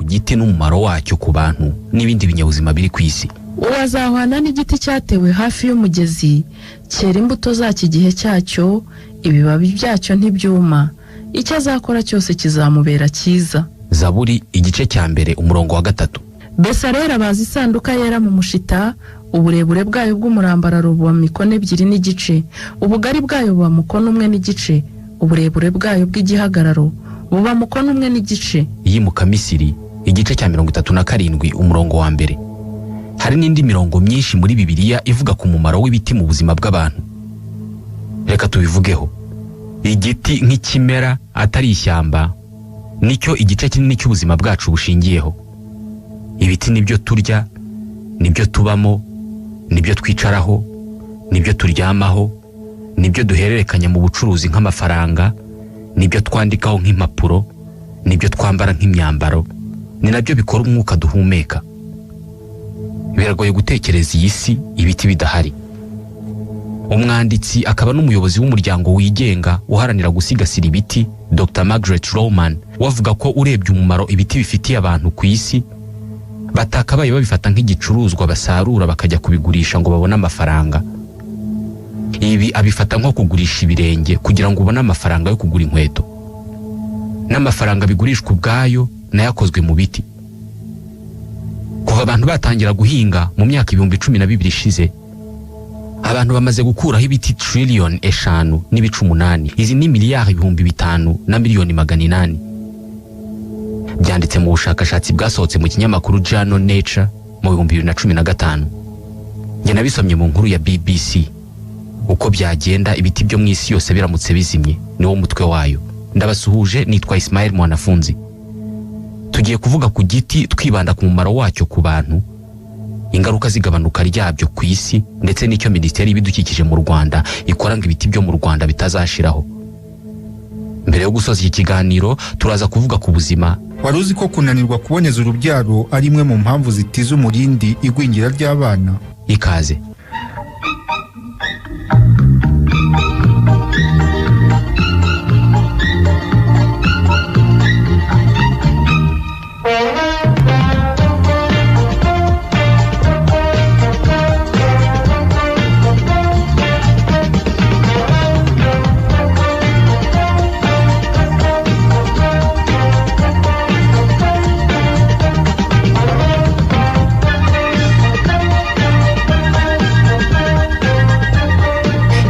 ku giti n'umumaro wacyo ku bantu n'ibindi binyabuzima biri ku isi. Uwazahwana n'igiti cyatewe hafi y'umugezi, cyera imbuto zacyo igihe cyacyo, ibibabi byacyo ntibyuma, icyo azakora cyose kizamubera cyiza. Zaburi igice cya 1 umurongo wa 3. Besareli abaza isanduka yera mu mushita, uburebure bwayo bw'umurambararo buba mikono 2.5, ubugari bwayo buba mukono 1.5, uburebure bwayo bw'igihagararo buba mukono 1.5. Iyimuka Misiri igice cya 37 umurongo wa 1. Hari n'indi mirongo myinshi muri Bibiliya ivuga ku mumaro w'ibiti mu buzima bw'abantu. Reka tubivugeho. Igiti nk'ikimera atari ishyamba nicyo igice kinini cy'ubuzima bwacu bushingiyeho. Ibiti nibyo turya, nibyo tubamo, nibyo twicaraho, nibyo turyamaho, nibyo duhererekanya mu bucuruzi nk'amafaranga, nibyo twandikaho nk'impapuro, nibyo twambara nk'imyambaro, ni nabyo bikora umwuka duhumeka. Biragoye gutekereza iyi si ibiti bidahari. Umwanditsi akaba n'umuyobozi w'umuryango wigenga uharanira gusigasira ibiti, Dr. Margaret Roman, wavuga ko urebye umumaro ibiti bifitiye abantu ku isi, batakabaye babifata nk'igicuruzwa basarura bakajya kubigurisha ngo babone amafaranga. Ibi abifata nko kugurisha ibirenge kugira ngo ubone amafaranga yo kugura inkweto. N'amafaranga bigurishwa ubwayo nayakozwe mu biti. Kuva abantu batangira guhinga mu myaka 12,000 ishize, abantu bamaze gukuraho ibiti trillion 5.8. Izi ni miliyari 5,800 million. Byanditse mu bushakashatsi bwasohotse mu kinyamakuru Journal Nature mu 2015. Njye nabisomye mu nkuru ya BBC. Uko byagenda ibiti byo mu isi yose biramutse bizimye, niwo mutwe wayo. Ndabasuhuje, nitwa Ismail Mwanafunzi. Tugiye kuvuga ku giti twibanda ku mumaro wacyo ku bantu, ingaruka zigabanuka ryabyo ku isi, ndetse n'icyo Minisiteri y'Ibidukikije mu Rwanda ikora ngo ibiti byo mu Rwanda bitazashiraho. Mbere yo gusoza iki kiganiro turaza kuvuga ku buzima. Wari uzi ko kunanirwa kuboneza urubyaro ari imwe mu mpamvu zitiza umurindi igwingira ry'abana? Ikaze.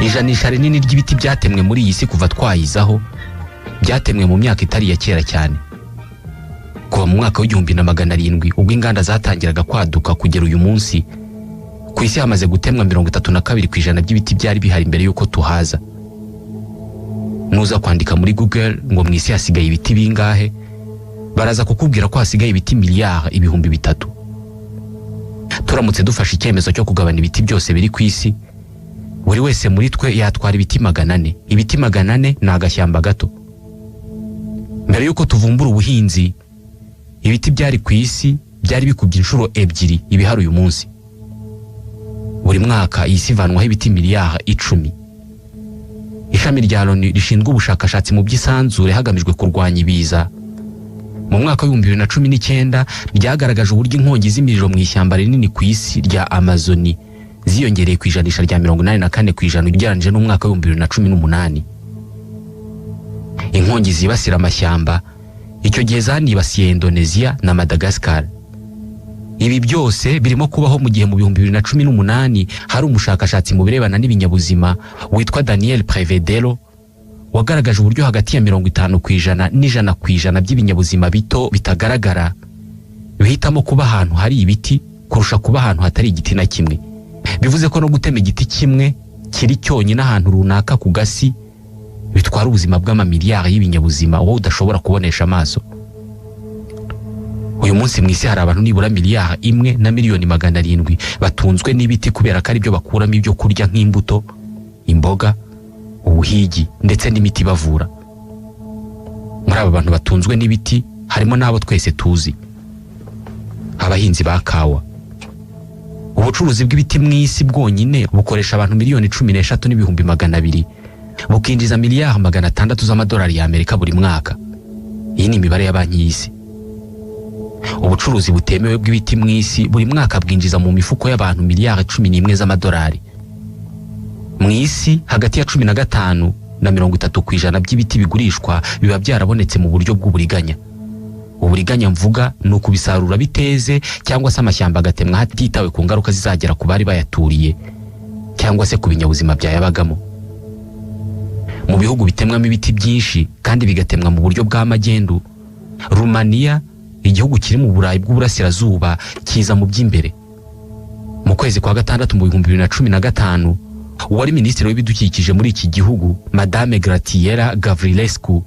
Ijanisha rinini ry'ibiti byatemwe muri iyi si kuva twayizaho byatemwe mu myaka itari ya kera cyane. Kuva mu mwaka w'1700 ubwo inganda zatangiraga kwaduka kugera uyu munsi, ku isi hamaze gutemwa 32% by'ibiti byari bihari mbere yuko tuhaza. Nuza kwandika muri Google ngo mu isi hasigaye ibiti bingahe, baraza kukubwira ko hasigaye ibiti miliyari 3,000. Turamutse dufashe icyemezo cyo kugabana ibiti byose biri ku isi, buri wese muri twe yatwara ibiti 400. Ibiti 400 ni agashyamba gato. Mbere yuko tuvumbura ubuhinzi, ibiti byari ku isi byari bikubye inshuro 2 ibihari uyu munsi. Buri mwaka iyi si ivanwaho ibiti miliyari 10. Ishami rya Loni rishinzwe ubushakashatsi mu by'isanzure hagamijwe kurwanya ibiza, mu mwaka wa 2019 ryagaragaje uburyo inkongi z'imiriro mu ishyamba rinini ku isi rya Amazoni ziyongereye ku ijanisha rya 84% ugereranyije n'umwaka wa 2018. Inkongi zibasira amashyamba icyo gihe zanibasiye Indonesia na Madagascar. Ibi byose birimo kubaho mu gihe mu 2018 hari umushakashatsi mu birebana n'ibinyabuzima witwa Daniel Prevedelo wagaragaje uburyo hagati ya 50% n'100% by'ibinyabuzima bito bitagaragara bihitamo kuba ahantu hari ibiti kurusha kuba ahantu hatari igiti na kimwe. Bivuze ko no gutema igiti kimwe kiri cyonyine ahantu runaka ku gasi bitwara ubuzima bw'amamiliyari y'ibinyabuzima wowe udashobora kubonesha amaso. Uyu munsi mu isi hari abantu nibura miliyari 1 na miliyoni 700 batunzwe n'ibiti kubera ko ari byo bakuramo ibyo kurya nk'imbuto, imboga, ubuhigi ndetse n'imiti bavura. Muri aba bantu batunzwe n'ibiti harimo n'abo twese tuzi, abahinzi ba kawa. Ubucuruzi bw'ibiti mu isi bwonyine bukoresha abantu 13,200,000, bukinjiza miliyari 600 z'amadolari y'Amerika buri mwaka. Iyi ni imibare ya Banki y'Isi. Ubucuruzi butemewe bw'ibiti mu isi buri mwaka bwinjiza mu mifuko y'abantu miliyari 11 z'amadolari. Mu isi hagati ya 15 na 30% by'ibiti bigurishwa biba byarabonetse mu buryo bw'uburiganya. Uburiganya mvuga ni ukubisarura biteze cyangwa se amashyamba agatemwa hatitawe ku ngaruka zizagera ku bari bayaturiye cyangwa se ku binyabuzima byayabagamo. Mu bihugu bitemwamo ibiti byinshi kandi bigatemwa mu buryo bw'amagendu, Rumaniya, igihugu kiri mu Burayi bw'Uburasirazuba, kiza mu by'imbere. Mu kwezi kwa gatandatu mu 2015, uwari minisitiri w'ibidukikije muri iki gihugu, Madame Gratiera Gavrilescu,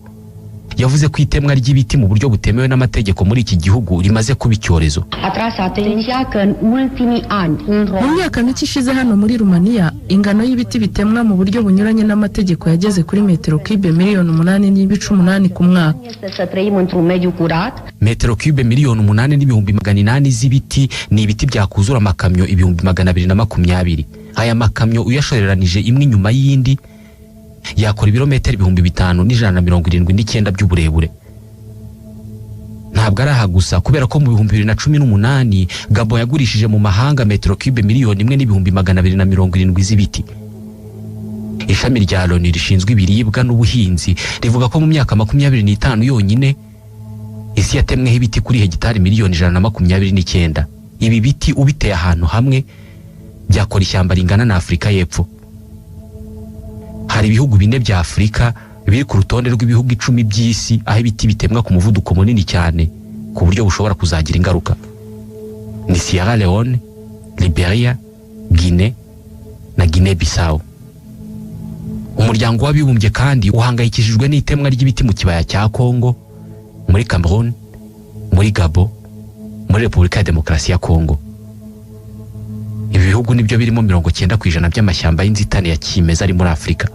yavuze ko itemwa ry'ibiti mu buryo butemewe n'amategeko muri iki gihugu rimaze kuba icyorezo. Atras atenția că în ultimii ani în Mu myaka mike ishize hano muri Rumaniya, ingano y'ibiti bitemwa mu buryo bunyuranye n'amategeko yageze kuri metero kibe miliyoni 8.8 ku mwaka. este să trăim într-un mediu curat. Metero cube miliyoni 8,800,000 z'ibiti ni ibiti byakuzura amakamyo 220,000. Aya makamyo uyashoreranije imwe inyuma y'indi yakora ibirometero 5,179 by'uburebure. Ntabwo ari aha gusa, kubera ko mu 2018 Gabon yagurishije mu mahanga metero cube miliyoni 1,270,000 z'ibiti. Ishami rya Loni rishinzwe ibiribwa n'ubuhinzi rivuga ko mu myaka 25 yonyine isi yatemweho ibiti kuri hegitari miliyoni 129. Ibi biti ubiteye ahantu hamwe byakora ishyamba ringana na Afurika y'Epfo. Hari ibihugu 4 bya Afurika biri ku rutonde rw'ibihugu 10 by'isi aho ibiti bitemwa ku muvuduko munini cyane ku buryo bushobora kuzagira ingaruka. Ni Sierra Leone, Liberia, Guinea na Guinea Bissau. Umuryango w'abibumbye kandi uhangayikishijwe n'itemwa ry'ibiti mu kibaya cya Congo, muri Cameroon, muri Gabon, muri Repubulika ya Demokarasi ya Congo. Ibi bihugu nibyo birimo 90% by'amashyamba y'inzitane ya kimeza ari muri Afurika.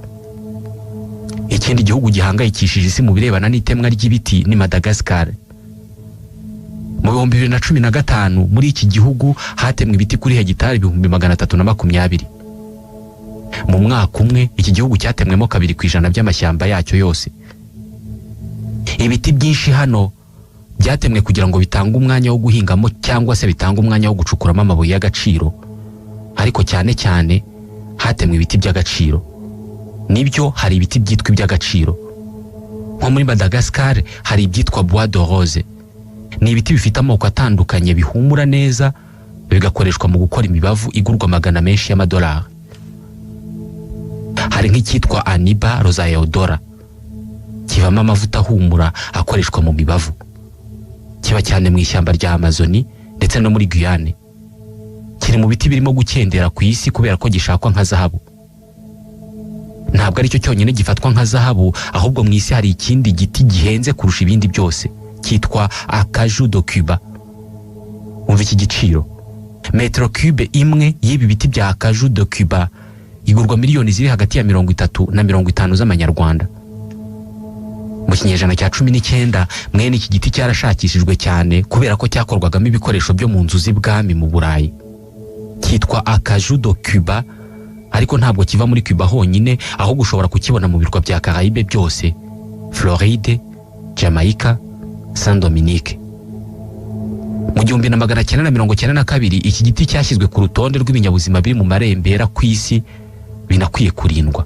Ikindi gihugu gihangayikishije isi mu birebana n'itemwa ry'ibiti ni Madagascar. Mu 2015 muri iki gihugu hatemwe ibiti kuri hegitari 320,000. Mu mwaka umwe iki gihugu cyatemwemo 2% by'amashyamba yacyo yose. Ibiti byinshi hano byatemwe kugira ngo bitange umwanya wo guhingamo cyangwa se bitange umwanya wo gucukuramo amabuye y'agaciro, ariko cyane cyane hatemwe ibiti by'agaciro. Nibyo, hari ibiti byitwa iby'agaciro. Nko muri Madagascar hari ibyitwa bois de rose. Ni ibiti bifite amoko atandukanye bihumura neza, bigakoreshwa mu gukora imibavu igurwa magana menshi y'amadolari. Hari nk'icyitwa Aniba rosaeodora, kivamo amavuta ahumura akoreshwa mu mibavu. Kiba cyane mu ishyamba rya Amazoni ndetse no muri Guyane. Kiri mu biti birimo gukendera ku isi kubera ko gishakwa nka zahabu. Ntabwo aricyo cyonyine gifatwa nka zahabu, ahubwo mu isi hari ikindi giti gihenze kurusha ibindi byose, cyitwa Acajou de Cuba. Umva iki giciro: metero cube imwe y'ibi biti bya Acajou de Cuba igurwa miliyoni ziri hagati ya 30 na 50 z'amanyarwanda. Mu kinyejana cya 19 mwene iki giti cyarashakishijwe cyane kubera ko cyakorwagamo ibikoresho byo mu nzu z'ibwami mu Burayi. Cyitwa Acajou de Cuba, ariko ntabwo kiva muri Cuba honyine, ahubwo ushobora kukibona mu birwa bya Caraïbe byose, Floride, Jamaica, Saint Dominique. Mu 1992 iki giti cyashyizwe ku rutonde rw'ibinyabuzima biri mu marembera ku isi binakwiye kurindwa.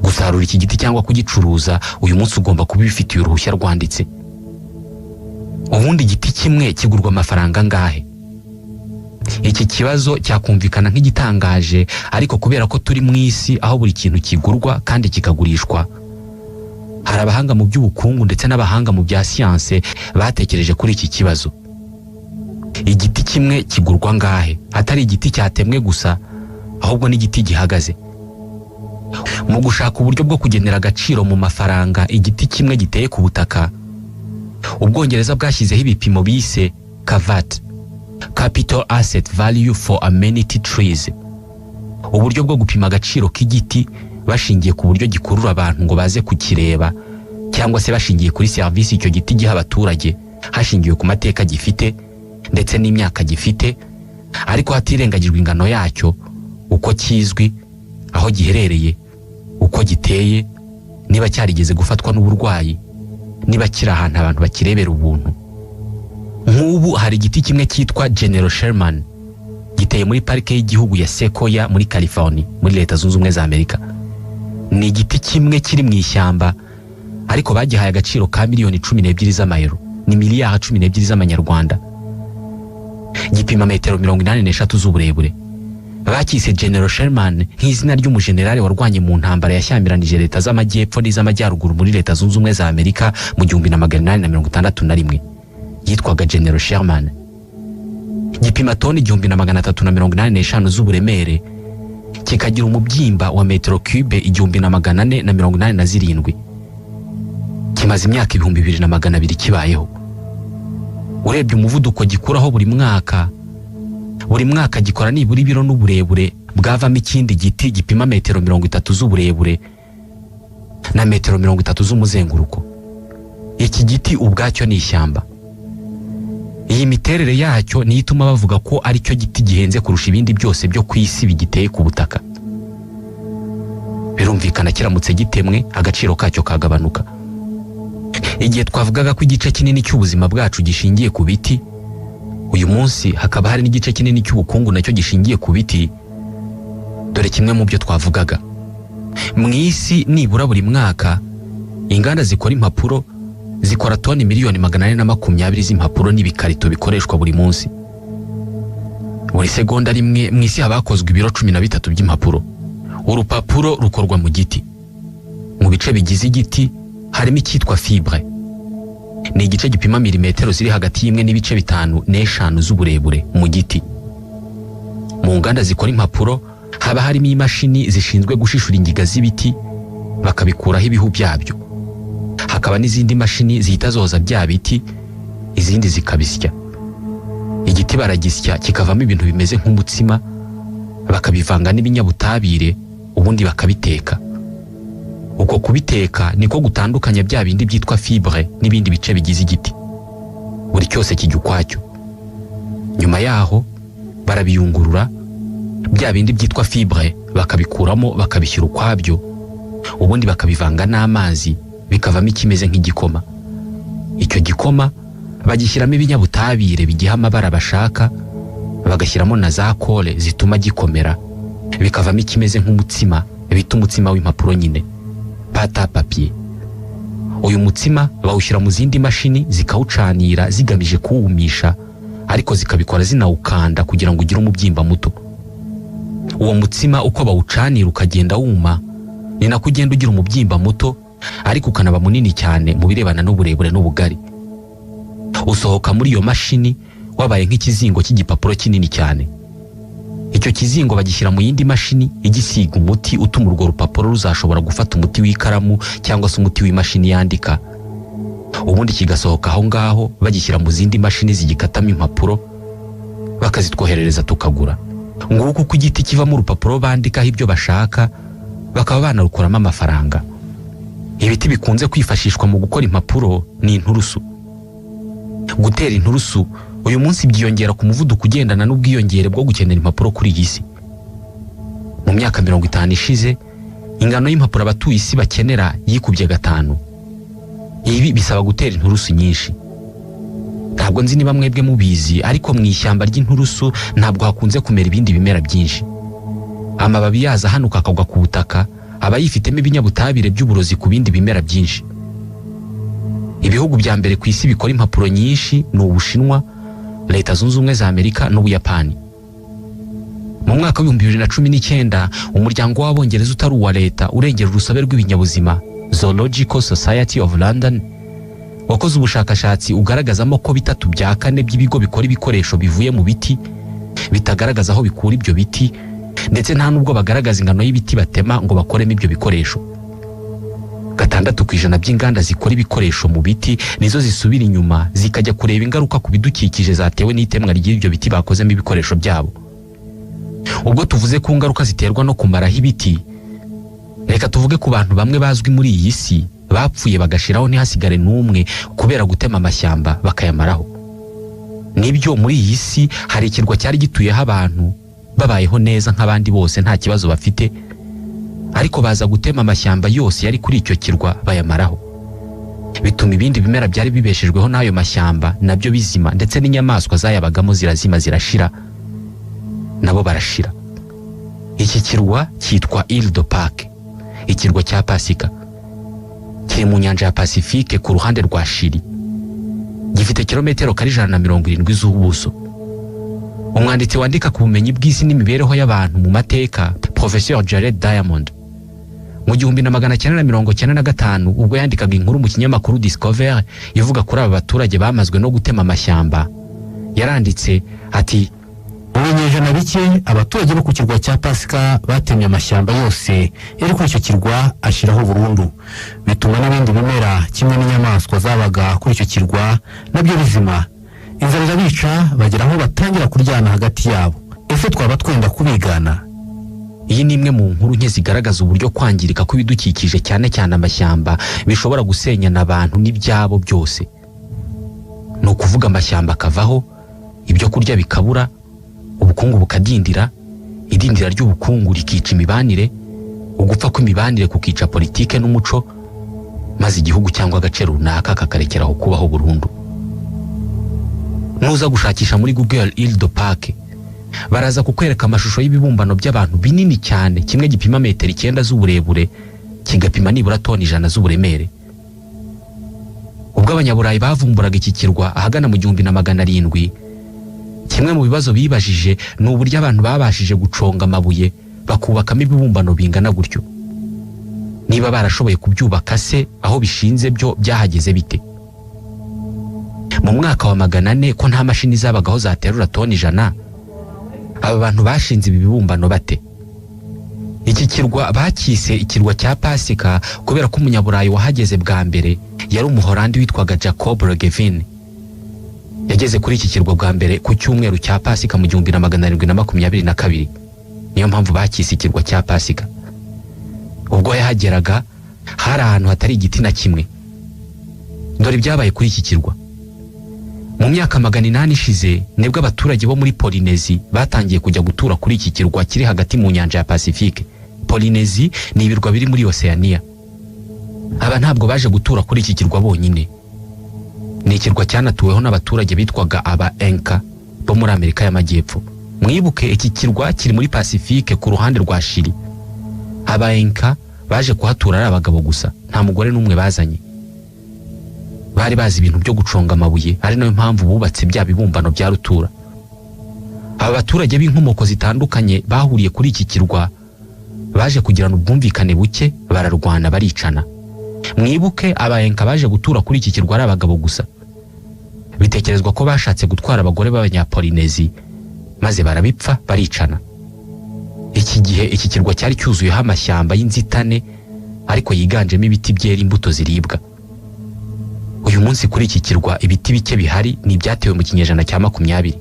Gusarura iki giti cyangwa kugicuruza uyu munsi ugomba kuba ubifitiye uruhushya rwanditse. Ubundi igiti kimwe kigurwa amafaranga angahe? Iki kibazo cyakumvikana nk'igitangaje, ariko kubera ko turi mu isi aho buri kintu kigurwa kandi kikagurishwa, hari abahanga mu by'ubukungu ndetse n'abahanga mu bya siyanse batekereje kuri iki kibazo. Igiti kimwe kigurwa angahe? Atari igiti cyatemwe gusa, ahubwo n'igiti gihagaze. Mu gushaka uburyo bwo kugenera agaciro mu mafaranga igiti kimwe giteye ku butaka, Ubwongereza bwashyizeho ibipimo bise CAVAT, Capital Asset Value for Amenity Trees, uburyo bwo gupima agaciro k'igiti bashingiye ku buryo gikurura abantu ngo baze kukireba, cyangwa se bashingiye kuri serivisi icyo giti giha abaturage, hashingiwe ku mateka gifite ndetse n'imyaka gifite, ariko hatirengagijwe ingano yacyo, uko kizwi, aho giherereye, uko giteye, niba cyarigeze gufatwa n'uburwayi, niba kiri ahantu abantu bakirebera ubuntu. ngubu hari igiti kimwe cyitwa General Sherman giteye muri parike y'igihugu ya Sequoia muri California, muri Leta Zunze Ubumwe za Amerika. Ni igiti kimwe kiri mu ishyamba, ariko bagihaye agaciro ka miliyoni 12 z'amayero, ni miliyari 12 z'amanyarwanda. Gipima metero 83 z'uburebure. Bakise General Sherman nk'izina ry'umujenerali warwanye mu ntambara yashyamiranije leta z'amajyepfo n'iz'amajyaruguru muri Leta Zunze Ubumwe za Amerika mu 1861, yitwaga General Sherman. Gipima toni 1385 z'uburemere, kikagira umubyimba wa metero cube 1487. Kimaze imyaka 2200 kibayeho. Urebye umuvuduko gikuraho buri mwaka, buri mwaka gikora nibura ibiro n'uburebure bwavamo ikindi giti gipima metero 30 z'uburebure na metero 30 z'umuzenguruko. Iki giti ubwacyo ni ishyamba. Iyi miterere yacyo niyo ituma bavuga ko ari cyo giti gihenze kurusha ibindi byose byo ku isi bigiteye ku butaka. Birumvikana kiramutse gitemwe agaciro kacyo kagabanuka. Igihe twavugaga ko igice kinini cy'ubuzima bwacu gishingiye ku biti, uyu munsi hakaba hari n'igice kinini cy'ubukungu nacyo gishingiye ku biti. Dore kimwe mu byo twavugaga. Mu isi nibura buri mwaka inganda zikora impapuro zikora toni miliyoni 420 z'impapuro n'ibikarito bikoreshwa buri munsi. Buri segonda rimwe mu isi haba hakozwe ibiro 13 by'impapuro. Urupapuro rukorwa mu giti. Mu bice bigize igiti harimo icyitwa fibre. Ni igice gipima milimetero ziri hagati y'1.5 n'5 z'uburebure mu giti. Mu nganda zikora impapuro haba harimo imashini zishinzwe gushishura ingiga z'ibiti bakabikuraho ibihu byabyo. Hakaba n'izindi mashini zihita zoza bya biti, izindi zikabisya. Igiti baragisya kikavamo ibintu bimeze nk'umutsima, bakabivanga n'ibinyabutabire, ubundi bakabiteka. Uko kubiteka niko gutandukanya bya bindi byitwa fibre n'ibindi bice bigize igiti. Buri cyose kijya ukwacyo. Nyuma yaho barabiyungurura, bya bindi byitwa fibre bakabikuramo bakabishyira ukwabyo, ubundi bakabivanga n'amazi bikavamo ikimeze nk'igikoma. Icyo gikoma bagishyiramo ibinyabutabire bigiha amabara bashaka, bagashyiramo na za kole zituma gikomera, bikavamo ikimeze nk'umutsima bita umutsima w'impapuro nyine, pâte à papier. Uyu mutsima bawushyira mu zindi mashini zikawucanira zigamije kuwumisha, ariko zikabikora zinawukanda kugira ngo ugire umubyimba muto. Uwo mutsima uko bawucanira ukagenda wuma, ni nako ugenda ugira umubyimba muto, ariko ukanaba munini cyane mu birebana n'uburebure n'ubugari. Usohoka muri iyo mashini wabaye nk'ikizingo cy'igipapuro kinini cyane. Icyo kizingo bagishyira mu yindi mashini igisiga umuti utuma urwo rupapuro ruzashobora gufata umuti w'ikaramu cyangwa se umuti w'imashini yandika, ubundi kigasohoka aho ngaho bagishyira mu zindi mashini zigikatamo impapuro bakazitwoherereza tukagura. Nguko uko igiti kivamo urupapuro bandikaho ibyo bashaka, bakaba banarukuramo amafaranga. Ibiti bikunze kwifashishwa mu gukora impapuro ni inturusu. Gutera inturusu uyu munsi byiyongera ku muvuduko ugendana n'ubwiyongere bwo gukenera impapuro kuri iyi si. Mu myaka 50 ishize, ingano y'impapuro abatuye isi bakenera yikubye 5. Ibi bisaba gutera inturusu nyinshi. Ntabwo nzi niba mwebwe mubizi, ariko mu ishyamba ry'inturusu ntabwo hakunze kumera ibindi bimera byinshi. Amababi yaza ahanuka akagwa ku butaka aba yifitemo ibinyabutabire by'uburozi ku bindi bimera byinshi. Ibihugu bya mbere ku isi bikora impapuro nyinshi ni Ubushinwa, Leta Zunze Ubumwe za Amerika n'Ubuyapani. Mu mwaka wa 2019, umuryango w'Abongereza utari uwa leta urengera urusobe rw'ibinyabuzima, Zoological Society of London, wakoze ubushakashatsi ugaragazamo ko 3/4 by'ibigo bikora ibikoresho bivuye mu biti bitagaragaza aho bikura ibyo biti, ndetse nta nubwo bagaragaza ingano y'ibiti batema ngo bakoremo ibyo bikoresho. 6% by'inganda zikora ibikoresho mu biti nizo zisubira inyuma zikajya kureba ingaruka ku bidukikije zatewe n'itemwa ry'ibyo biti bakozemo ibikoresho byabo. Ubwo tuvuze ku ngaruka ziterwa no kumaraho ibiti, reka tuvuge ku bantu bamwe bazwi muri iyi si bapfuye bagashiraho ntihasigare n'umwe kubera gutema amashyamba bakayamaraho. Nibyo, muri iyi si hari ikirwa cyari gituyeho abantu babayeho neza nk'abandi bose nta kibazo bafite, ariko baza gutema amashyamba yose yari kuri icyo kirwa bayamaraho. Bituma ibindi bimera byari bibeshejweho n'ayo mashyamba nabyo bizima, ndetse n'inyamaswa zayabagamo zirazima zirashira, nabo barashira. Iki kirwa cyitwa Île de Pâques, ikirwa cya Pasika. Kiri mu nyanja ya Pacifique ku ruhande rwa Chili. Gifite kilometero kare 170 z'ubuso. Umwanditsi wandika ku bumenyi bw'isi n'imibereho y'abantu mu mateka, Professeur Jared Diamond, mu 1995 ubwo yandikaga inkuru mu kinyamakuru Discover ivuga kuri aba baturage bamazwe no gutema amashyamba, yaranditse ati: Mu binyejana bike abaturage bo ku kirwa cya Pasika batemye amashyamba yose yari kuri icyo kirwa ashiraho burundu, bituma n'ibindi bimera kimwe n'inyamaswa zabaga kuri icyo kirwa nabyo bizima. Inzara irabica, bagera aho batangira kuryana hagati yabo. Ese twaba twenda kubigana? Iyi ni imwe mu nkuru nke zigaragaza uburyo kwangirika kw'ibidukikije, cyane cyane amashyamba, bishobora gusenyana abantu n'ibyabo byose. Ni ukuvuga amashyamba akavaho, ibyo kurya bikabura, ubukungu bukadindira, idindira ry'ubukungu rikica imibanire, ugupfa kw'imibanire kukica politike n'umuco, maze igihugu cyangwa agace runaka kakarekeraho kubaho burundu. Nuza gushakisha muri Google Île de Pâques, baraza kukwereka amashusho y'ibibumbano by'abantu binini cyane, kimwe gipima metero 9 z'uburebure, kigapima nibura toni 100 z'uburemere. Ubwo abanyaburayi bavumburaga iki kirwa ahagana mu 1700, kimwe mu bibazo bibajije ni uburyo abantu babashije guconga amabuye bakubakamo ibibumbano bingana gutyo. Niba barashoboye kubyubaka se, aho bishinze byo byahageze bite? Mu mwaka wa 400 ko nta mashini zabagaho zaterura toni 100, aba bantu bashinze ibi bibumbano bate? Iki kirwa bakise ikirwa cya Pasika kubera ko umunyaburayi wahageze bwa mbere yari umuhorandi witwaga Jacob Roggeveen. Yageze kuri iki kirwa bwa mbere ku cyumweru cya Pasika mu 1722. Niyo mpamvu bakise ikirwa cya Pasika. Ubwo yahageraga hari ahantu hatari igiti na kimwe. Dore ibyabaye kuri iki kirwa. Mu myaka 800 ishize nibwo abaturage bo muri Polynésie batangiye kujya gutura kuri iki kirwa kiri hagati mu nyanja ya Pacifique. Polynésie ni ibirwa biri muri Oceania. Aba ntabwo baje gutura kuri iki kirwa bonyine. Ni ikirwa cyanatuweho n'abaturage bitwaga aba Inca bo muri Amerika y'Amajyepfo. Mwibuke iki kirwa kiri muri Pacifique ku ruhande rwa Chili. Aba Inca baje kuhatura ari abagabo gusa, nta mugore n'umwe bazanye. Bari bazi ibintu byo guconga amabuye, ari nayo mpamvu bubatse bya bibumbano bya rutura. Aba baturage b'inkomoko zitandukanye bahuriye kuri iki kirwa baje kugirana ubwumvikane buke, bararwana baricana. Mwibuke aba Inca baje gutura kuri iki kirwa ari abagabo gusa. Bitekerezwa ko bashatse gutwara abagore b'abanyapolinezi maze barabipfa baricana. Iki gihe iki kirwa cyari cyuzuyeho amashyamba y'inzitane ariko yiganjemo ibiti byera imbuto ziribwa. Uyu munsi kuri iki kirwa ibiti bike bihari ni ibyatewe mu kinyejana cya 20.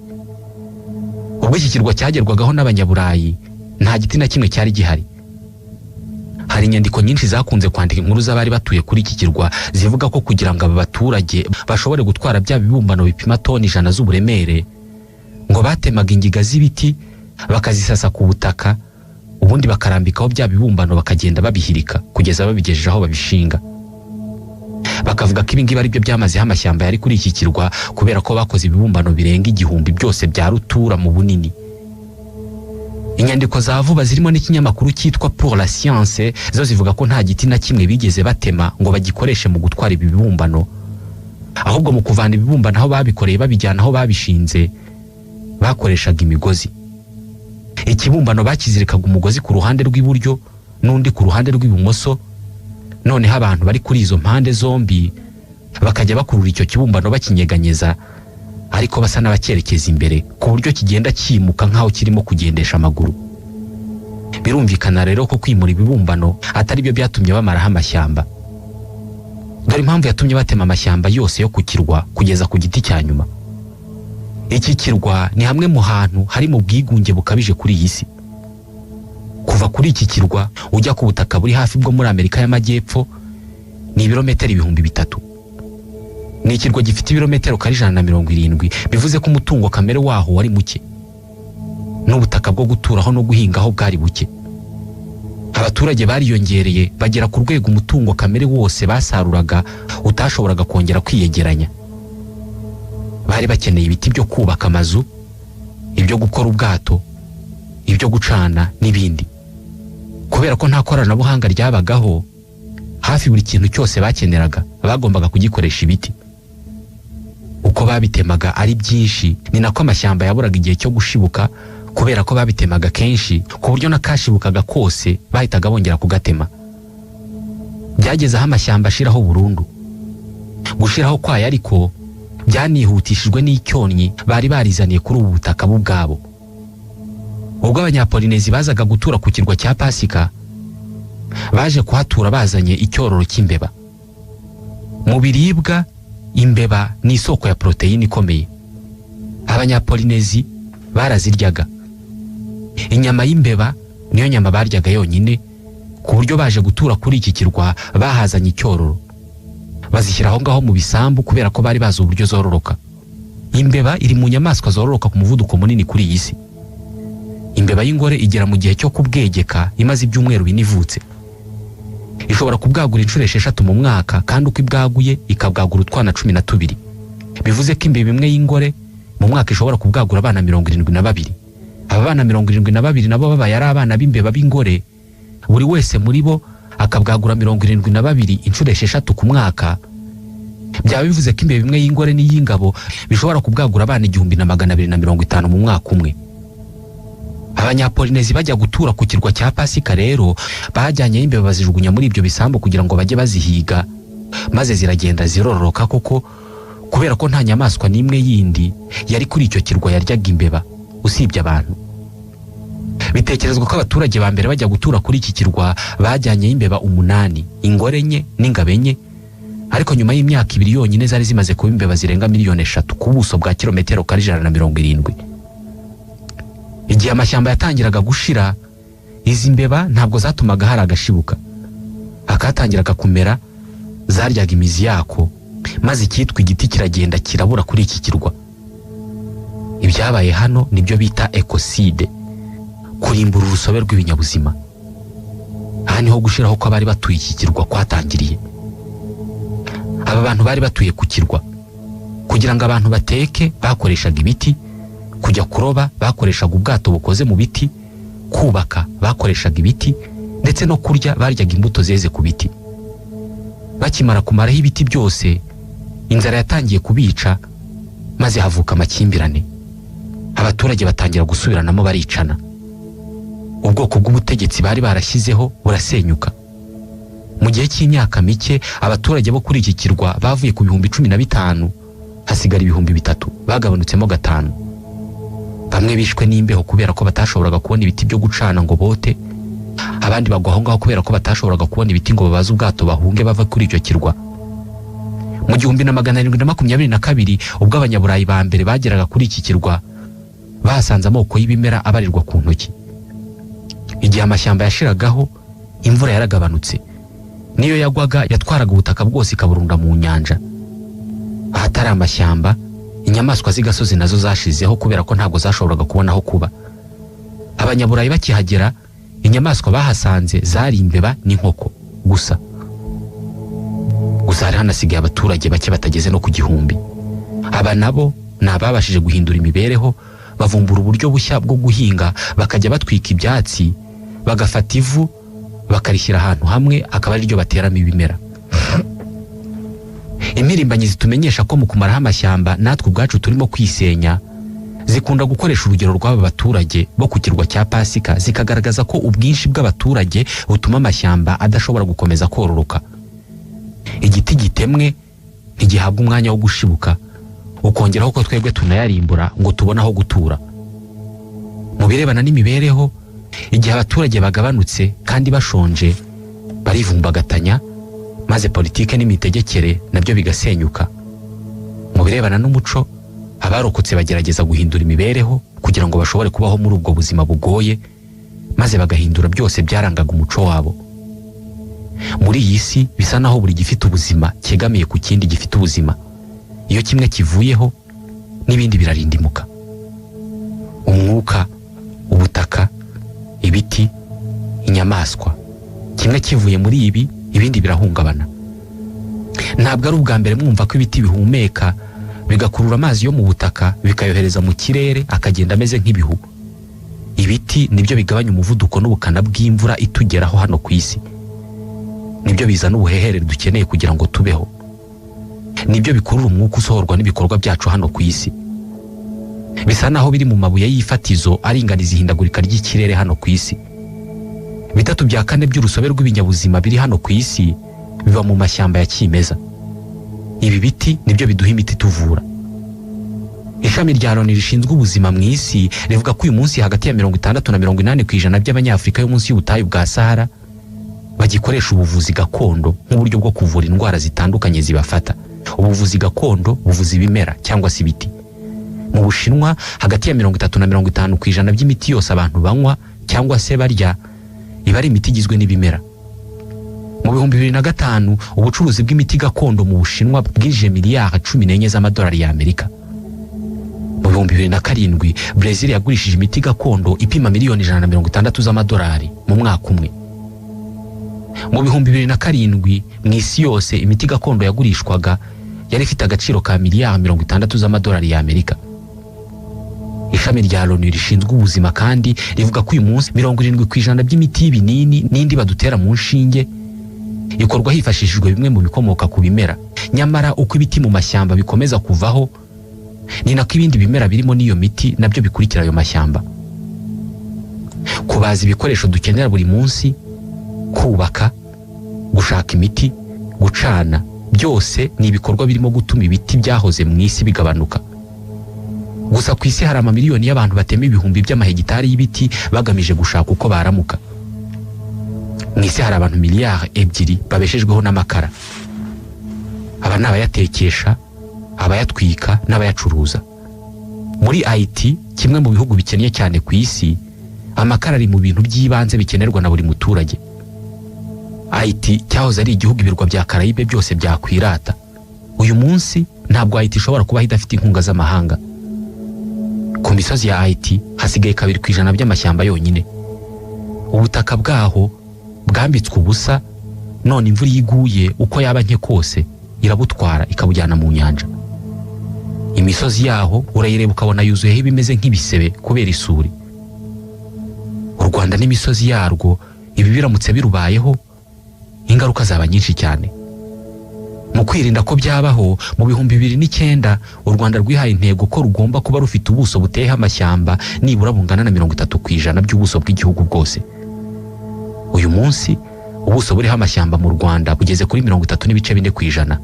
Ubwo iki kirwa cyagerwagaho n'abanyaburayi nta giti na kimwe cyari gihari. Hari inyandiko nyinshi zakunze kwandika inkuru z'abari batuye kuri iki kirwa zivuga ko kugira ngo aba baturage bashobore gutwara bya bibumbano bipima toni 100 z'uburemere, ngo batemaga ingiga z'ibiti bakazisasa ku butaka, ubundi bakarambikaho bya bibumbano bakagenda babihirika kugeza babigejeje aho babishinga. Bakavuga ko ibingibi ari byo byamazeho amashyamba yari kuri iki kirwa, kubera ko bakoze ibibumbano birenga 1000 byose bya rutura mu bunini. Inyandiko za vuba zirimo n'ikinyamakuru cyitwa Pour la Science zo zivuga ko nta giti na kimwe bigeze batema ngo bagikoreshe mu gutwara ibi bibumbano, ahubwo mu kuvana ibibumbano aho babikoreye babijyana aho babishinze bakoreshaga imigozi. Ikibumbano bakizirikaga umugozi ku ruhande rw'iburyo n'undi ku ruhande rw'ibumoso, noneho abantu bari kuri izo mpande zombi bakajya bakurura icyo kibumbano bakinyeganyeza, ariko basa n'abakerekeza imbere ku buryo kigenda kimuka nk'aho kirimo kugendesha amaguru. Birumvikana rero ko kwimura ibibumbano atari byo byatumye bamaraho amashyamba. Dore impamvu yatumye batema amashyamba yose yo ku kirwa kugeza ku giti cya nyuma. Iki kirwa ni hamwe mu hantu hari mu bwigunge bukabije kuri iyi si. Kuva kuri iki kirwa ujya ku butaka buri hafi bwo muri Amerika y'Amajyepfo ni ibirometero 3000. Ni ikirwa gifite ibirometero kare 170, bivuze ko umutungo kamere waho wari muke, n'ubutaka bwo guturaho no guhingaho bwari buke. Abaturage bariyongereye bagera ku rwego umutungo kamere wose basaruraga utashoboraga kongera kwiyegeranya. Bari bakeneye ibiti byo kubaka amazu, ibyo gukora ubwato, ibyo gucana n'ibindi. Kubera ko nta koranabuhanga ryabagaho, hafi buri kintu cyose bakeneraga bagombaga kugikoresha ibiti. Uko babitemaga ari byinshi ni nako amashyamba yaburaga igihe cyo gushibuka, kubera ko babitemaga kenshi ku buryo n'akashibukaga kose bahitaga bongera kugatema. Byageze aho amashyamba ashiraho burundu. Gushiraho kwayo ariko byanihutishijwe n'icyonnyi bari barizaniye kuri ubu butaka bwabo. Ubwo Abanyapolinezi bazaga gutura ku kirwa cya Pasika, baje kuhatura bazanye icyororo cy'imbeba. Mu biribwa, imbeba ni isoko ya poroteyine ikomeye. Abanyapolinezi baraziryaga. Inyama y'imbeba niyo nyama baryaga yonyine, ku buryo baje gutura kuri iki kirwa bahazanye icyororo, bazishyira aho ngaho mu bisambu kubera ko bari bazi uburyo zororoka. Imbeba iri mu nyamaswa zororoka ku muvuduko munini kuri iyi si. Imbeba y'ingore igera mu gihe cyo kubwegeka imaze ibyumweru 4 ivutse. Ishobora kubwagura inshuro 6 mu mwaka, kandi uko ibwaguye ikabwagura utwana 12. Bivuze ko imbeba imwe y'ingore mu mwaka ishobora kubwagura abana 72. Aba bana 72 nabo babaye ari abana b'imbeba b'ingore, buri wese muri bo akabwagura 72 inshuro 6 ku mwaka. Byaba bivuze ko imbeba imwe y'ingore n'iy'ingabo bishobora kubwagura abana 1250 mu mwaka umwe. Abanyapolinezi bajya gutura ku kirwa cya Pasika rero bajyanye imbeba bazijugunya muri ibyo bisambu kugira ngo bajye bazihiga, maze ziragenda zirororoka koko, kubera ko nta nyamaswa n'imwe yindi yari kuri icyo kirwa yaryaga imbeba usibye abantu. Bitekerezwa ko abaturage ba mbere bajya gutura kuri iki kirwa bajyanye imbeba 8, ingore 4 n'ingabo 4, ariko nyuma y'imyaka 2 yonyine zari zimaze kuba imbeba zirenga miliyoni 3 ku buso bwa kilometero kare 170. Igihe amashyamba yatangiraga gushira, izi mbeba ntabwo zatumaga hari agashibuka. Akatangiraga kumera zaryaga imizi yako, maze icyitwa igiti kiragenda kirabura kuri iki kirwa. Ibyabaye hano nibyo bita ekoside, kurimbura urusobe rw'ibinyabuzima. Aha niho gushiraho ko abari batuye iki kirwa kwatangiriye. Aba bantu bari batuye ku kirwa. Kugira ngo abantu bateke bakoreshaga ibiti, kujya kuroba bakoreshaga ubwato bukoze mu biti, kubaka bakoreshaga ibiti, ndetse no kurya baryaga imbuto zeze ku biti. Bakimara kumaraho ibiti byose, inzara yatangiye kubica, maze havuka amakimbirane. Abaturage batangira gusubiranamo baricana. Ubwoko bw'ubutegetsi bari barashyizeho burasenyuka. Mu gihe cy'imyaka mike, abaturage bo kuri iki kirwa bavuye ku 15,000 hasigara 3,000, bagabanutsemo 5. Bamwe bishwe n'imbeho kubera ko batashoboraga kubona ibiti byo gucana ngo bote, abandi bagwa aho ngaho kubera ko batashoboraga kubona ibiti ngo babaze ubwato bahunge bava kuri icyo kirwa. Mu 1722 ubwo Abanyaburayi ba mbere bageraga kuri iki kirwa, bahasanze amoko y'ibimera abarirwa ku ntoki. Igihe amashyamba yashiragaho, imvura yaragabanutse. Niyo yagwaga yatwaraga ubutaka bwose ikaburunda mu nyanja. Ahatari amashyamba, inyamaswa z'igasozi nazo zashizeho kubera ko ntabwo zashoboraga kubona aho kuba. Abanyaburayi bakihagera, inyamaswa bahasanze zari imbeba n'inkoko gusa. Gusa hari hanasigaye abaturage bake batageze no ku 1000. Aba nabo ni ababashije guhindura imibereho, bavumbura uburyo bushya bwo guhinga, bakajya batwika ibyatsi, bagafata ivu bakarishyira ahantu hamwe akaba ari ryo bateramo ibimera. Impirimbanyi zitumenyesha ko mu kumaraho amashyamba natwe ubwacu turimo kwisenya, zikunda gukoresha urugero rw'aba baturage bo ku kirwa cya Pasika, zikagaragaza ko ubwinshi bw'abaturage butuma amashyamba adashobora gukomeza kororoka. Igiti gitemwe ntigihabwa umwanya wo gushibuka, ukongeraho ko twebwe tunayarimbura ngo tubone aho gutura. Mu birebana n'imibereho, igihe abaturage bagabanutse kandi bashonje, barivumbagatanya, maze politike n'imitegekere nabyo bigasenyuka. Mu birebana n'umuco, abarokotse bagerageza guhindura imibereho kugira ngo bashobore kubaho muri ubwo buzima bugoye, maze bagahindura byose byarangaga umuco wabo. Muri iyi si bisa naho buri gifite ubuzima cyegamiye ku kindi gifite ubuzima. Iyo kimwe kivuyeho n'ibindi birarindimuka. Umwuka, ubutaka, ibiti, inyamaswa Kimwe kivuye muri ibi, ibindi birahungabana. Ntabwo ari ubwa mbere mwumva ko ibiti bihumeka bigakurura amazi yo mu butaka bikayohereza mu kirere akagenda ameze nk'ibihu. Ibiti nibyo bigabanya umuvuduko n'ubukana bw'imvura itugeraho hano ku isi. Nibyo bizana ubuhehere dukeneye kugira ngo tubeho. Nibyo bikurura umwuka usohorwa n'ibikorwa byacu hano ku isi. Bisa naho biri mu mabuye y'ifatizo aringaniza ihindagurika ry'ikirere hano ku isi. 3 bya 4 by'urusobe rw'ibinyabuzima biri hano ku isi biba mu mashyamba ya kimeza. Ibi biti nibyo biduha imiti tuvura. Ishami rya Loni rishinzwe ubuzima mu isi rivuga ko uyu munsi hagati ya 60 na 80% by'Abanyafurika yo munsi y'ubutayu bwa Sahara bagikoresha ubuvuzi gakondo nk'uburyo bwo kuvura indwara zitandukanye zibafata. Ubuvuzi gakondo buvuza ibimera cyangwa se ibiti. Mu Bushinwa hagati ya 30 na 50% by'imiti yose abantu banywa cyangwa se barya iba ari imiti igizwe n'ibimera. Mu 2005 ubucuruzi bw'imiti gakondo mu Bushinwa bwinjije miliyari 14 z'amadolari y'Amerika. Mu 2007 Brazil yagurishije imiti gakondo ipima miliyoni 160 z'amadolari mu mwaka umwe. Mu 2007 mu isi yose imiti gakondo yagurishwaga yari ifite agaciro ka miliyari 60 z'amadolari y'Amerika. Ishami rya Loni rishinzwe ubuzima kandi rivuga ko uyu munsi 70% by'imiti y'ibinini n'indi badutera mu nshinge ikorwa hifashishijwe bimwe mu bikomoka ku bimera. Nyamara uko ibiti mu mashyamba bikomeza kuvaho ni nako ibindi bimera birimo n'iyo miti nabyo bikurikira ayo mashyamba. Kubaza ibikoresho dukenera buri munsi, kubaka, gushaka imiti, gucana, byose ni ibikorwa birimo gutuma ibiti byahoze mu isi bigabanuka. Gusa ku isi hari amamiliyoni y'abantu batema ibihumbi by'amahegitari y'ibiti bagamije gushaka uko baramuka. Mu isi hari abantu miliyari 2 babeshejweho n'amakara. Aba ni abayatekesha, abayatwika n'abayacuruza. Muri Haiti, kimwe mu bihugu bikennye cyane ku isi, amakara ari mu bintu by'ibanze bikenerwa na buri muturage. Haiti cyahoze ari igihugu ibirwa bya Karayibe byose byakwirata. Uyu munsi ntabwo Haiti ishobora kuba idafite inkunga z'amahanga. Ku misozi ya Haiti hasigaye 2% by'amashyamba yonyine. Ubutaka bwaho bwambitswe ubusa, none imvura iguye uko yaba nke kose irabutwara ikabujyana mu nyanja. Imisozi yaho urayireba ukabona yuzuyeho ibimeze nk'ibisebe kubera isuri. U Rwanda n'imisozi yarwo ibi biramutse birubayeho ingaruka zaba nyinshi cyane. Mu kwirinda ko byabaho, mu 2009 u Rwanda rwihaye intego ko rugomba kuba rufite ubuso buteyeho amashyamba nibura bungana na 30% by'ubuso bw'igihugu bwose. Uyu munsi ubuso buriho amashyamba mu Rwanda bugeze kuri 33.4%.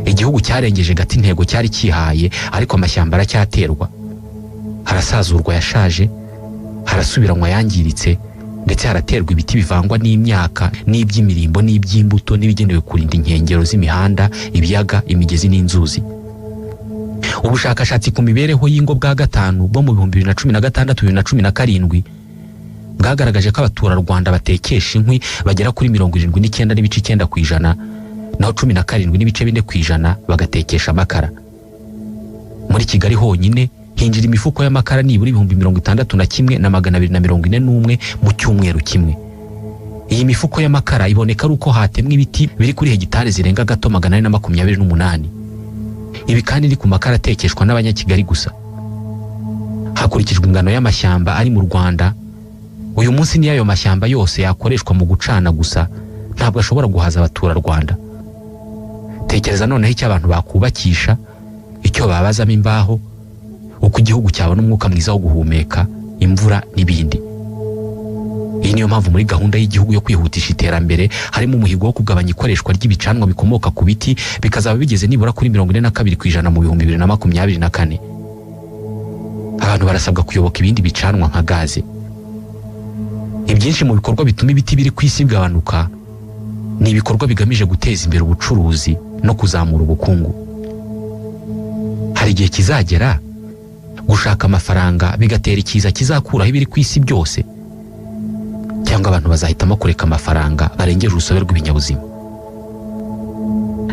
Igihugu cyarengeje gato intego cyari kihaye, ariko amashyamba aracyaterwa. Harasazurwa yashaje, harasubiranwa yangiritse, ndetse haraterwa ibiti bivangwa n'imyaka n'iby'imirimbo n'iby'imbuto n'ibigenewe kurinda inkengero z'imihanda, ibiyaga, imigezi n'inzuzi. Ubushakashatsi ku mibereho y'ingo bwa gatanu bwo mu 2016 2017 bwagaragaje ko abaturarwanda batekesha inkwi bagera kuri 79.9%, naho 17.4% bagatekesha amakara. Muri Kigali honyine hinjira imifuko y'amakara nibura 61,241 mu cyumweru kimwe. Iyi mifuko y'amakara iboneka ari uko hatemwe ibiti biri kuri hegitari zirenga gato 428. Ibi kandi ni ku makara atekeshwa n'Abanyakigali gusa. Hakurikijwe ingano y'amashyamba ari mu Rwanda, uyu munsi ni ayo mashyamba yose yakoreshwa mu gucana gusa ntabwo ashobora guhaza abaturarwanda. Tekereza noneho icyo abantu bakubakisha, icyo babazamo imbaho, uko igihugu cyabona umwuka mwiza wo guhumeka, imvura n'ibindi. Iyi niyo mpamvu muri gahunda y'igihugu yo kwihutisha iterambere harimo umuhigo wo kugabanya ikoreshwa ry'ibicanwa bikomoka ku biti bikazaba bigeze nibura kuri 42% mu 2024. Abantu barasabwa kuyoboka ibindi bicanwa nka gaze. Ibyinshi mu bikorwa bituma ibiti biri ku isi bigabanuka ni ibikorwa bigamije guteza imbere ubucuruzi no kuzamura ubukungu. Hari igihe kizagera gushaka amafaranga bigatera ikiza kizakuraho ibiri ku isi byose, cyangwa abantu bazahitamo kureka amafaranga barengeje urusobe rw'ibinyabuzima.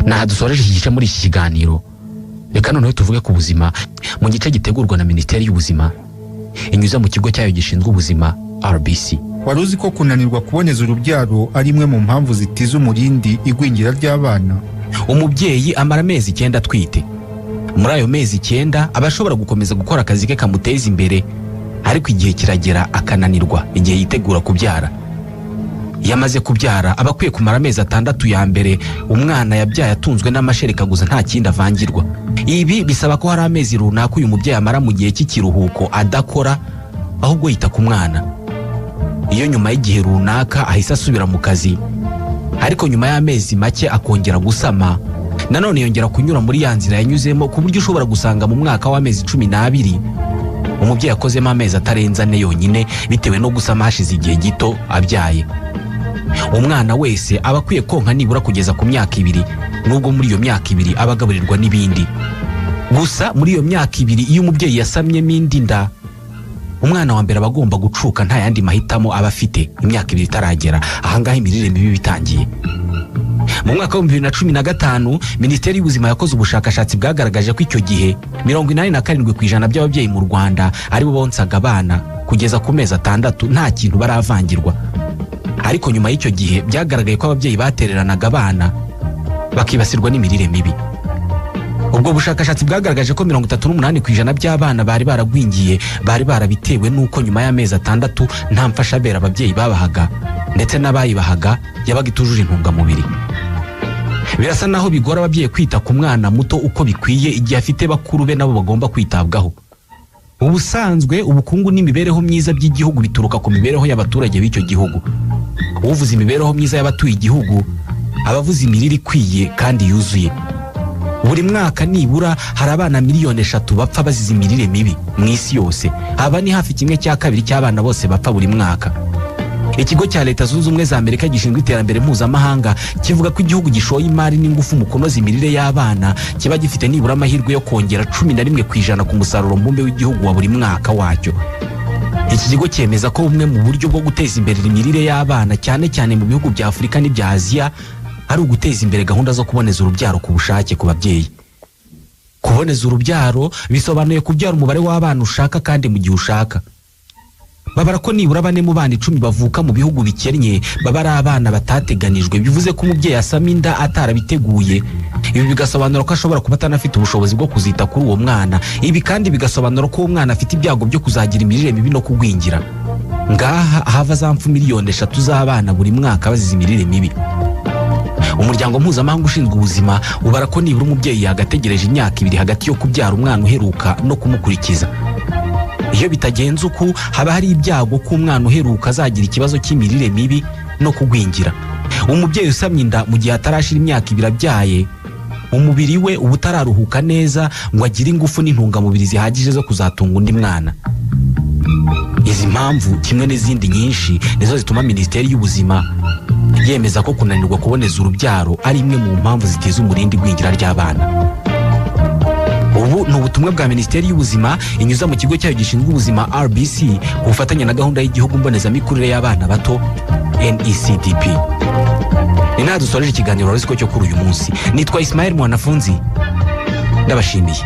Naha dusoreje iki gice muri iki kiganiro. Reka noneho tuvuge ku buzima mu gice gitegurwa na Minisiteri y'Ubuzima inyuze mu kigo cyayo gishinzwe ubuzima RBC. Wari uzi ko kunanirwa kuboneza urubyaro ari imwe mu mpamvu zitiza umurindi igwingira ry'abana? Umubyeyi amara amezi 9 atwite. Muri ayo mezi 9 aba ashobora gukomeza gukora akazi ke kamuteza imbere, ariko igihe kiragera akananirwa igihe yitegura kubyara. Iyo amaze kubyara aba akwiye kumara amezi 6 ya mbere umwana yabyaye atunzwe n'amashereka gusa, nta kindi avangirwa. Ibi bisaba ko hari amezi runaka uyu mubyeyi amara mu gihe cy'ikiruhuko adakora, ahubwo yita ku mwana. Iyo nyuma y'igihe runaka ahise asubira mu kazi, ariko nyuma y'amezi make akongera gusama, nanone yongera kunyura muri ya nzira yanyuzemo, ku buryo ushobora gusanga mu mwaka w'amezi 12 umubyeyi akozemo amezi atarenze 4 yonyine, bitewe no gusama hashize igihe gito abyaye. Umwana wese aba akwiye konka nibura kugeza ku myaka 2, nubwo muri iyo myaka 2 aba agaburirwa n'ibindi. Gusa muri iyo myaka 2 iyo umubyeyi yasamyemo indi nda, umwana wa mbere aba agomba gucuka, nta yandi mahitamo aba afite imyaka 2 itaragera. Ahangaha imirire mibi bitangiye. Mu mwaka wa 2015 Minisiteri y'Ubuzima yakoze ubushakashatsi bwagaragaje ko icyo gihe 87% by'ababyeyi mu Rwanda aribo bonsaga abana kugeza ku mezi 6 nta kintu baravangirwa. Ariko nyuma y'icyo gihe byagaragaye ko ababyeyi batereranaga abana bakibasirwa n'imirire mibi. Ubwo bushakashatsi bwagaragaje ko 38% by'abana bari baragwingiye bari barabitewe n'uko nyuma y'amezi 6 nta mfashabere ababyeyi babahaga, ndetse n'abayibahaga yabaga itujuje intungamubiri. Birasa naho bigora ababyeyi kwita ku mwana muto uko bikwiye igihe afite bakuru be nabo bagomba kwitabwaho. Ubusanzwe ubukungu n'imibereho myiza by'igihugu bituruka ku mibereho y'abaturage b'icyo gihugu. Uvuze imibereho myiza y'abatuye igihugu abavuze imirire ikwiye kandi yuzuye. Buri mwaka nibura hari abana miliyoni 3 bapfa bazize imirire mibi mu isi yose. Aba ni hafi 1/2 cy'abana bose bapfa buri mwaka. Ikigo cya Leta Zunze Ubumwe za Amerika gishinzwe iterambere mpuzamahanga kivuga ko igihugu gishoye imari n'ingufu mu kunoza imirire y'abana kiba gifite nibura amahirwe yo kongera 11% ku musaruro mbumbe w'igihugu wa buri mwaka wacyo. Iki kigo cyemeza ko bumwe mu buryo bwo guteza imbere imirire y'abana cyane cyane mu bihugu bya Afurika n'ibya Aziya ari uguteza imbere gahunda zo kuboneza urubyaro ku bushake ku babyeyi. Kuboneza urubyaro bisobanuye kubyara umubare w'abana ushaka kandi mu gihe ushaka. Babara ko nibura 4 mu bana 10 bavuka mu bihugu bikennye baba ari abana batateganijwe, bivuze ko umubyeyi asama inda atarabiteguye. Ibi bigasobanura ko ashobora kuba atanafite ubushobozi bwo kuzita kuri uwo mwana. Ibi kandi bigasobanura ko uwo mwana afite ibyago byo kuzagira imirire mibi no kugwingira. Ngaha hava za mfu miliyoni 3 z'abana buri mwaka bazize imirire mibi. Umuryango mpuzamahanga ushinzwe ubuzima ubara ko nibura umubyeyi yagategereje imyaka 2 hagati yo kubyara umwana uheruka no kumukurikiza. Iyo bitagenze uku haba hari ibyago ko umwana uheruka azagira ikibazo cy'imirire mibi no kugwingira. Umubyeyi usamye inda mu gihe atarashira imyaka 2 abyaye, umubiri we uba utararuhuka neza ngo agire ingufu n'intungamubiri zihagije zo kuzatunga undi mwana. Izi mpamvu kimwe n'izindi nyinshi nizo zituma Minisiteri y'Ubuzima yemeza ko kunanirwa kuboneza urubyaro ari imwe mu mpamvu ziteza umurindi igwingira ry'abana. Ubu ni ubutumwa bwa Minisiteri y'Ubuzima inyuza mu kigo cyayo gishinzwe ubuzima RBC ku bufatanye na gahunda y'igihugu mbonezamikurire y'abana bato NECDP. Ni naha dusoreje ikiganiro Wari Uziko cyo kuri uyu munsi. Nitwa Ismael Mwanafunzi, ndabashimiye.